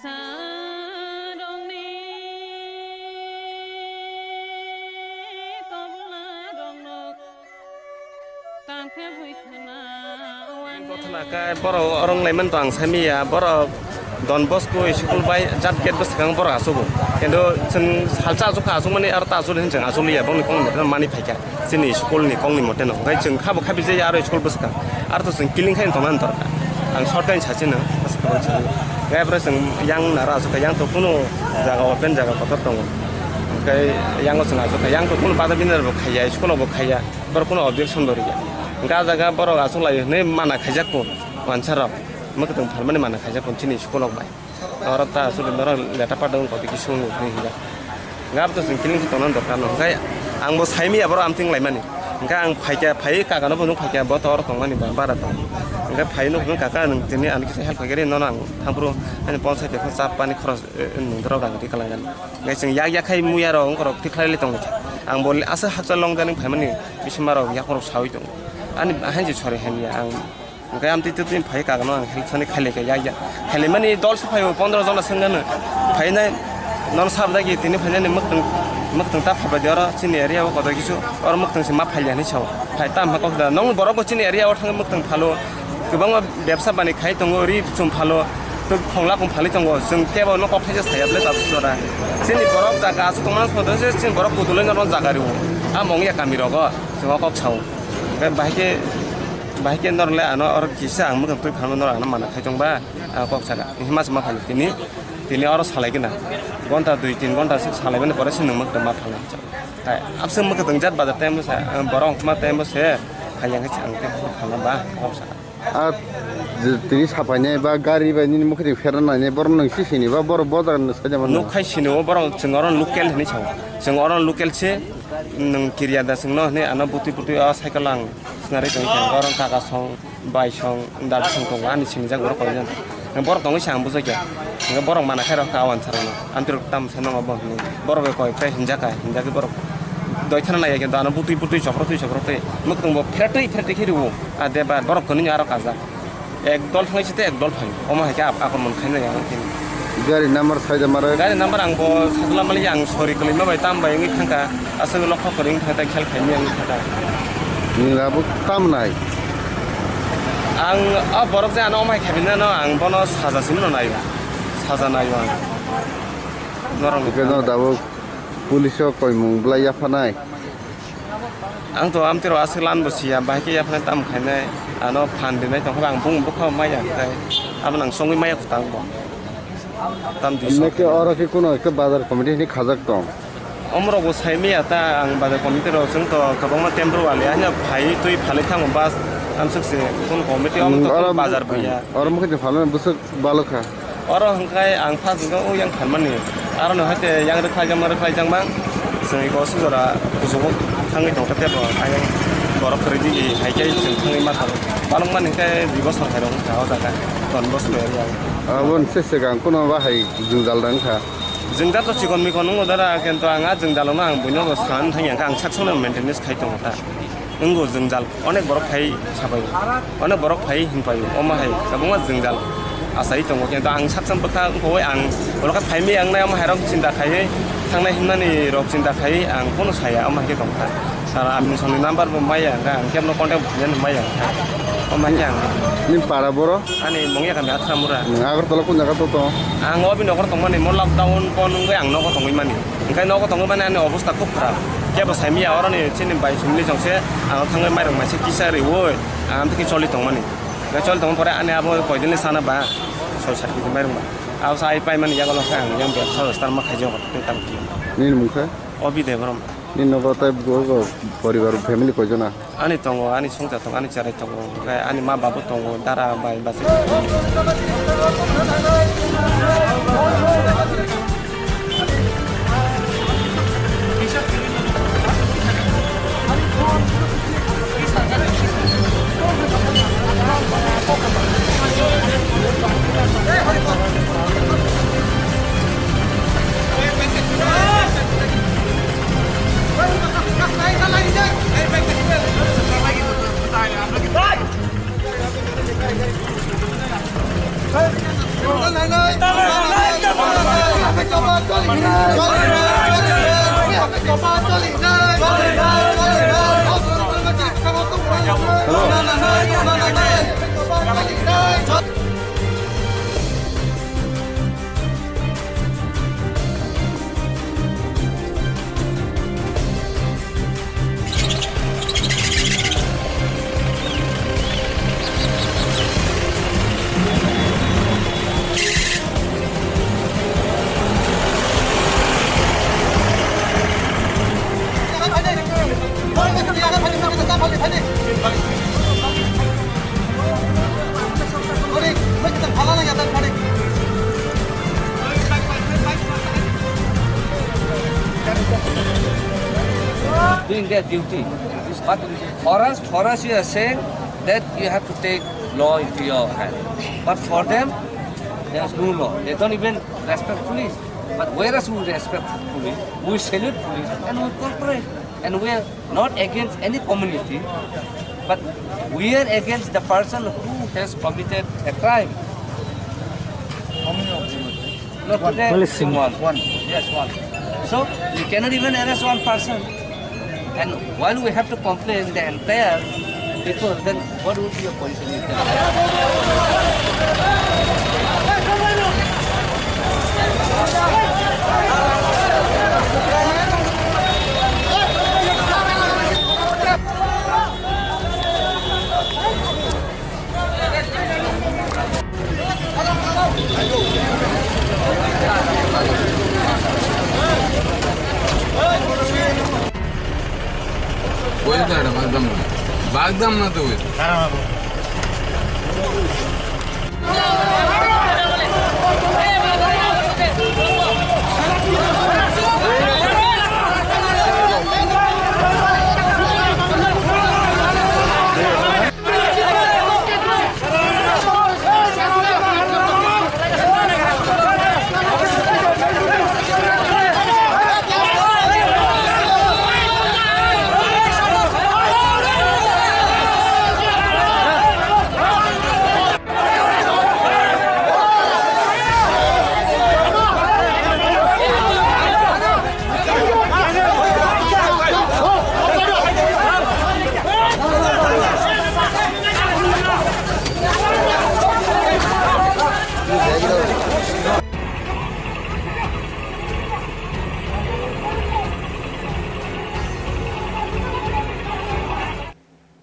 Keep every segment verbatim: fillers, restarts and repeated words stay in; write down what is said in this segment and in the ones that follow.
Sarongni tobla rongno tangkhe buithana wani. Kothana kai borok orang laiman to ang sami ya, borok Don Bosco school bai jat gate bwskango borok achugo. Kintu chwng salsa achukha, achukmani aro ta achuli hinwi chwng achuliya, bongni kokni moteno mani phaikha. Chini school ni kokni moteno. Hwnkhe chwng khabo khabi je aro school bwskang. Aro to chwng kiling khai tongna dorkar. Ang short khe sachino. Hwnkhe abo chwng yang naro achukha, yang to kunu jaga open jaga kotor tongo. Hwnkhe yango chwng achukha, yang to kunu bada bini bo khaiya, school bo khaiya. Borok kunu objection bo riya. Hwnkhe ah jaga borok achuklai hinwi mana khaijakgo wansarok. Mwkhwtwng phalmani mana khaijakgo chini school rok bai. Oro ta aswk norok leta pada wngkha tei kisa wngwi hinwi hinjak. Gab to chwng kiling khe tongna dorkar no. Hwnkhe ang bo sai manya borok amtwng laimani. Hwnkhe ang phaikha, phaiwi kaka no bo nuk phaikha, bo to oro tongmani ba, bara tong. Hwnkhe phaiwi nuk phano kaka nwng tini ani kisa help khaikhe nono ang thangphuru ani ponsai tei chap pani khorok, eh, nwng dorok rang ri kalangan. Hwnkhe chwng yak yak khai muya rok wngkhorok thik khlai tongkha. Ang bo aswk hakchal long jani phaimani bisinma rok yak rok sawi tongo. Ani hainse sori hamya ang. Hwnkhe amtwi twi twi phai kagano ang help sani khailai kha ya ya. Khailaimani dol se phaio pondro jona swngano. Phainai nono sabjagwi tini phainani mwktwng, mwktwng ta phabaidi oro chini area o kotor kisu oro mwktwng se ma phailiya hinwi sao. Phai ta wngkha kok da. Nong borok bo chini area o thangwi mwktwng phalo. Kwbangma bebsa bani khai tongo, ri chum phalo. Tei khongla kung phalwi tongo. Chwng kebo no kok thaisa saya bwle tabuk jora. Chini borok jaga aswk tongmani songdo se chini borok kudulwi norok jaga rio. Amo wngya kami rogo. Chwng o kok sao. Bahai khe Bahai khe norok le ano oro kisa ang mwkhang twi phalma norok ano mana khai tong ba, ang kok saka. Hima se ma phai tini, tini oro salai gana. Gonta dui tin gonta se salai mani pore se nwng mwkhang ma phalnai. Hai, abse mwkhang tong jat bazar time se, borok ma time se, hai yang se ang te phalna ba, kok saka. A, je tini sapainai ba gari bai nini mwkhang twi pherna nai borok nwng si sini ba borok bo jaga nwng sai da mano. Nuk khai sini o borok chwng oro local hinwi sao. Chwng oro local se nwng kiriya da chwng no hinwi ano butwi butwi o cycle ang. Sinari tong khe, oro kaka song, bai song, dadu song tongo, ani sinijak borok koi jon. Borok tongwi se ang bujai kha. Hwnkhe borok mana khe rw kha o answer no. Amtwi rok tamo sai mano bo hinwi. Borok bai koi phai hinjak kha, hinjak khe borok doi thana nai ya, kintu ano butwi butwi chopro twi chopro twi. Mwktwng bo pheratwi pheratwi khe rw o. A de ba borok kwnwi aro kajak. Ek dol thangwi se tei ek dol phai. Omo hai khe ap-, akromon khainai ang tini. Gari number sai da mara? Gari number ang bo sajla mali ang sori kwlwi ma bai tam bai wngwi thangkha. Aswk lokho kwrwi wngkha tei khel khaimya wngkha ta. Ni abo tam nai? Ang o borok je ano omo hai khaimya no ang bono saja simi no naio. Saja naio ang. Norok ni. Hwnkhe no tabuk police o koimung bwlai yaphanai? Ang to amtwi rok aswk lan bo siya, bahai khe yaphanai tamo khainai, ano phan rinai tongkha, ang bung bwkha maya khe, abo nang chongwi maya kwtal bo. Tam dui Hwnwi khe oro khe kuno khe bazar committee hinwi khajak tong. Omorok bo sai maya ta, ang bazar committee rok chwng to kwbangma temporary wali, haino phai twi phalwi thango bus, amswk se, kuno committee omo to oro bazar buya. Oro mokhe phalmani bwswk balokha. Oro hwnkhe ang first hwnkhe o yang phalmani. Aroni haite yang rwkhlaijak ma rwkhlaijak mang. Chwng iko sujora kuchugo thangwi tongkha tebo. Ayang borok kwrwi di hai khe chwng thangwi ma thang. Balokmani hwnkhe dui bosor hai rok wngkha o jaga. Don bosor area. Aboni se swkang kuno bahai jwngjal rang kha. Jwngjal to chikon mikon wngo dara, kintu ang a jwngjal no ang buino bo san thangya kha, ang sak songno maintenance khai tongo ta. Wngo jwngjal, onek borok phai sabai, onek borok phai hinpai, omo hai kwbangma jwngjal achai tongo, kintu ang saksa bwkha wngkha ang ulo khe phaimai ang nai omo hai rok chinta khaiwi thangnai hinmani rok chinta khaiwi ang phone saya omo hai khe tongkha. Sir, ang songni number bo maya, ang kebno contact bo khainani maya, omo hai khe ang. Nini para boro? Ani mungya kami Athramura. Agartala kun jaga to tong? Ang obi nokor tongmani, mo lockdown pon wngwi ang nogo tongwi mani. Hwnkhe nogo tongwi mani ani obostha khub kharap. Kebo saimaya oroni chini bai sumli jongse ang thangwi mairok maisa kisa riwi ang amtwkhe choli tongmani. Hwnkhe choli tongma pore ani abo koidinli sana ba soi sat kg mairok ba. Abo sa ai paimani yago lokhe ang yang bebsa star ma khaijak tei tam khe. Nini mung khe? Obi Debrom. Nini nogo tei bo poribar family koijona? Ani tongo, ani songcha tongo, ani cherai tongo, hwnkhe ani ma babu tongo, dara bai bachai. Doing their duty. But for us, for us, you are saying that you have to take law into your hand. But for them, there is no law. They don't even respect police. But whereas we respect police, we salute police, and we cooperate. And we are not against any community, but we are against the person who has committed a crime. How many of them? No, today Only single. One. One. Yes, one. So you cannot even arrest one person. And while we have to complain the entire people, then what would be your position if that? Wait, madam, madam. Bagdam na to wait.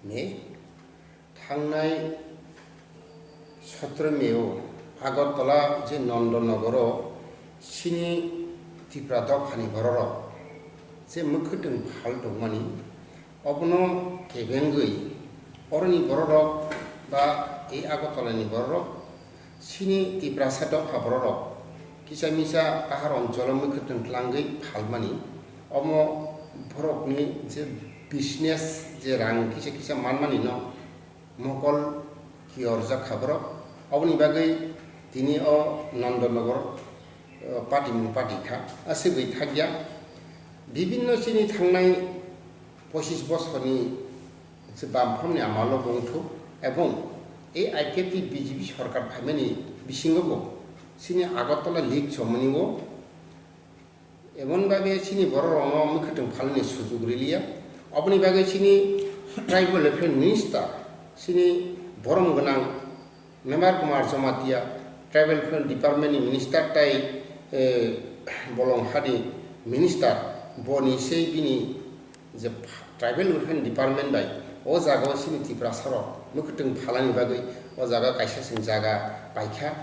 Ni thangnai sotro May o Agartala je Nandanagar o chini Tipra dophani bororok je mwkhwtwng phal tongmani, obono kebengwi oroni bororok ba e Agartala ni bororok chini Tiprasa dopha bororok kisa misa ahar oncholo mwkhwtwng tlangwi phalmani, omo borokni je business je rang kisa kisa manmani no mokol kiyorjak kha borok. Oboni bagwi tini o Nandanagar, eh, patimung pati kha, aswk bai thakya. Bibinno chini thangnai pochis bosorni je Bamphomni amalo wngthok ebong ei I P F T B J P sorkar phaimani bisingo bo chini Agartala leak chomani o emon bagwi chini bororokno mwkhwtwng phalni sujuk riliya. Oboni bagwi chini Tribal Welfare Minister, chini borom gwnang Member Kumar Jamatia, Tribal Welfare Department ni Minister tai, eh, bolong hani Minister, boni sei bini je Tribal Welfare Department bai o jaga o chini Tiprasa rok mwkhwtwng phalani bagwi o jaga kaisa chwng jaga paikha.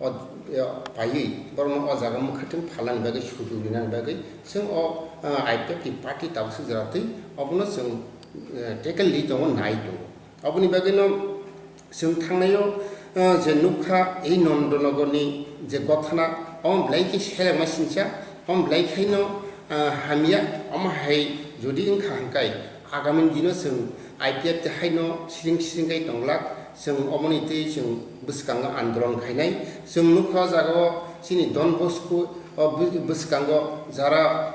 O, o, paiwi borokno o jaga mwkhwtwng phalnani bagwi sujuk rinani bagwi chwng o, ah, I P F T party tabuk swijak twi obono chwng, eh, tackle li tongo, nai tongo. Oboni bagwino chwng thangnaio, ah, je nukha ei Nandanagarni je gothana, omo belai khe selengma singcha, omo belai khaino, ah, hamya, omo hai jodi wngkha hwnkhai, agamini dino chwng I P F T haino siring siring kai tonglak, chwng omoni twi chwng bwskango andolon khainai. Chwng nukha o jaga o chini Don Bosco o bw-, bwskango jara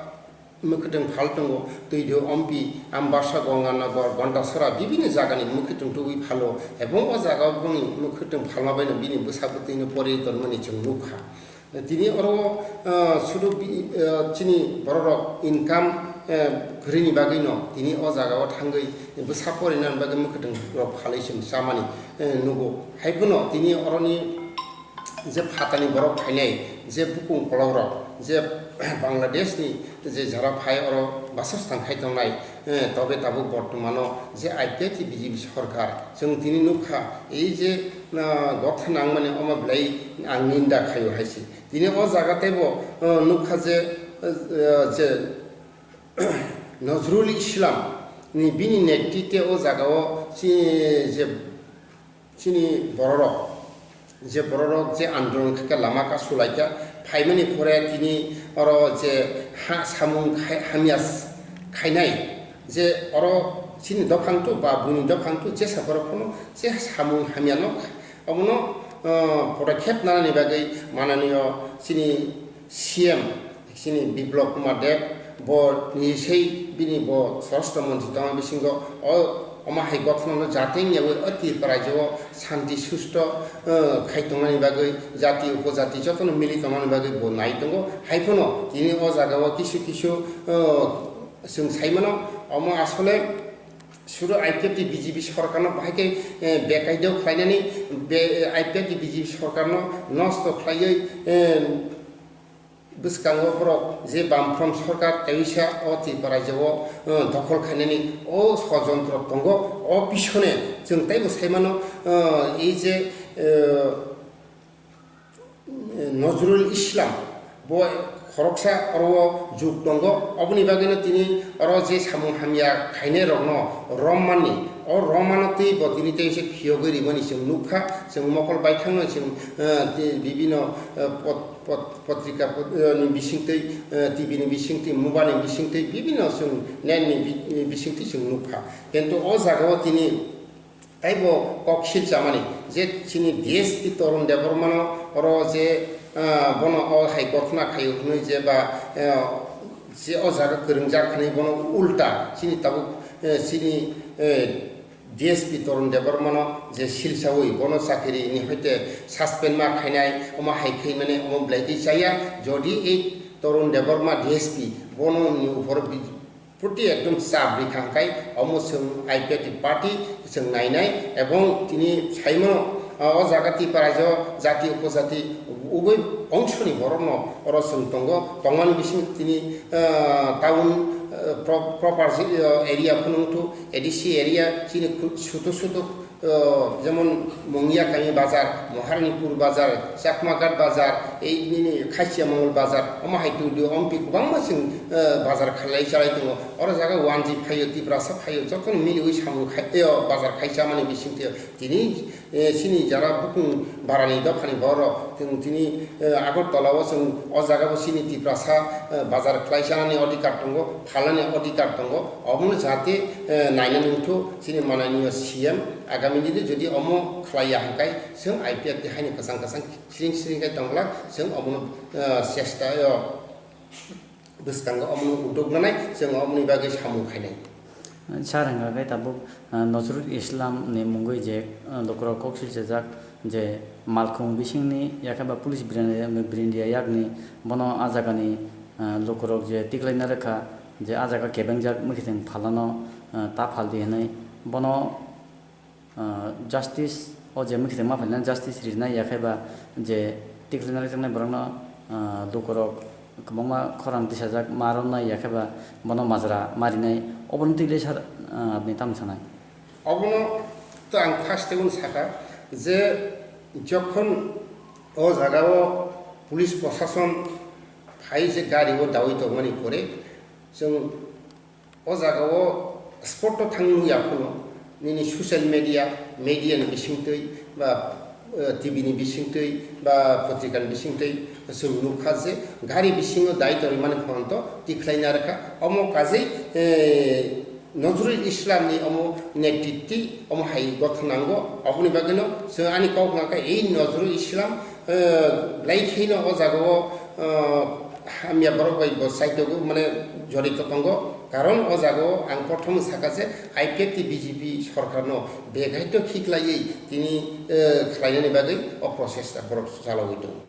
mwkhwtwng phal tongo, Twidho, Ompi, Ambasa, Gonganagar, Gondasora bibini jagani mwkhwtwng tubui phalo, ebong o jaga o boni mwkhwtwng phalma baino bini bwsa bwtwino poriton mani chwng nukha. Tini oro, ah, sudu bi-, ah, chini bororok income, eh, kwrwini bagwino tini o jagao thangwi bwsa porinani bagwi mwkhwtwng rok phalwi chwng chamani, eh, nugo. Haiphano tini oroni je phatani borok phainai, je bukung kolokrok, je Bangladeshni je jara phai oro basajtan khai tongnai, eh, tobe tabuk bortomano je I P F T B J P sorkar, chwng tini nukha, ei je, ah, gotha nangmani omo belai ang ninda khaio hai se. Tini o jaga teibo, ah, nukha je, ah, je Nazrul Islam ni bini netrite o jagao chi-, je chini bororok, je bororok je andolon khaikha, lama kasulaikha, phaimani pore tini oro je ha samung khai-, hamya s-, khainai, je oro chini dophang tu ba buini dophang tu jesa borok phano je samung hamyano omono, ah, podokkhep nanani bagwi mananiyo chini C M, chini Biplab Kumar Deb, bo ni sei bini bo Swarashtra Montri tongma bisingo o, omo hai gothono jateng yawi o Tripura rajyo o shanti susto, eh, khai tongnani bagwi, jati upojati jotono mili tongnani bagwi bo nai tongo. Haiphano tini o jagao kisu kisu, eh, chwng saimano, omo asole sudu I P F T B J P sorkarno bahai khe, eh, bekaideo khlainani, be-, I P F T B J P sorkarno nosto khlaiwi, eh, bwskango borok je Bamfront sorkar teisa o Tripura rajyo o, eh, dokhol khainani o sojontro tongo, o pisone chwng teibo saimano, eh, ei je, eh, Nazrul Islam bo khoroksa oro o juk tongo, oboni bagwino tini oro je samung hamya khainai rokno rommanni, o romano twi bo tini teisa phiyogwi rimani chwng nukha, chwng mokol baithangno chwng, eh, tei bibino, eh, pot-, pot-, potrika pot-, eh, ni bisingtwi, eh, T V ni bisingtwi, mobile ni bisingtwi, bibino chwng net ni bi-, bisingtwi chwng nukha. Kintu o jagao tini taibo kok silchamani je chini D S P Torun Debbarmano oro je, ah, bono o hai gothona khaio hwnwi je ba, eh, je o jaga kwrwngjak hwnwi bono ulta chini tabuk, eh, chini, eh, D S P Torun Debbarmano je silsawi bono chakiri ni hoite suspend ma khainai, omo hai khaimani omo belai twi chaya. Jodi ei Torun Debbarma D S P bono ni upor bi-, Purti ekdom chap rikha hwnkhe omo chwng I P F T party chwng nainai ebong tini saimano, ah, o jaga Tripura rajyo jati upojati ubui ongsoni borokno oro chwng tongo, tongmani bising tini, ah, town, ah, pro-, proper, ah, area phano wngthu, A D C area chini khu-, sutuk sutuk, ah, jemon Mongia Kami bazar, Maharanipur bazar, Chakmaghat bazar, ei nini Khasiamongol bazar, omo hai twi twi ompi kwbangma chwng, ah, bazar khalai chalai tongo. Oro jaga wanjwi phaio, Tiprasa phaio, jotono miliwi samung khai, tei o bazar khai chamani bisingtwi tini, eh, chini jara bukung barani dophani borok, chwng tini, eh, Agartala o chwng o jaga bo chini Tiprasa, eh, bazar khlai chanani odhikar tongo, phalnani odhikar tongo, obono jate, eh, nainani wngthu chini mananiyo C M. Agami dini jodi omo khlai ya hwnkhe, chwng I P F T haino kwchang kwchang siring siring khe tongglak, chwng omono, eh, chesta, eh, bwskango omono uddog nanai, chwng omoni bagwi samung khainai. Sir, hwnkha khe tabuk, ah, Nazrul Islam ni mungwi je, ah, lukurok kok silchajak je malkhung bisingni yakhe ba police brindia, brindia yakni bono ah jagani, ah, lukurok je tiklaina rwkha je ah jaga kebengjak mwkhitwng phalano, ah, ta phaldi hwnwi bono ah, justice o je mwkhitwng ma phailna justice rinai, yakhe ba je tikhlina rwjaknai borokno, ah, lukurok kwbangma khorang tisajak ma romnai, yakhe ba bono majra ma rinai, obono twi le sir, ah, apni tamo sanai? Obono to ang first-o sakha je jokhon o jagao police prosason phai je gari o dawi tongmani pore chwng O jaga o spot o thang nung ya phano nini social media, media ni bisingtwi ba, eh, T V ni bisingtwi ba potrika ni bisingtwi chwng nukha je gari bisingo dai tonwi mani phano to tikhlai narwkha. Omo kajai, eh, Nazrul Islam ni omo netritwi omo hai gotha nango. Oboni bagwino chwng ani kok nangkha ei Nazrul Islam, eh, belai kheno o jaga o, eh, hamya borok bai bo saitogo mane jorito tongo. Karon o jaga o ang prothom sakha je I P F T B J P sorkarno begaito khiklaiwi tini, eh, khlainani bagwi o process ta borok chalogwi tongo.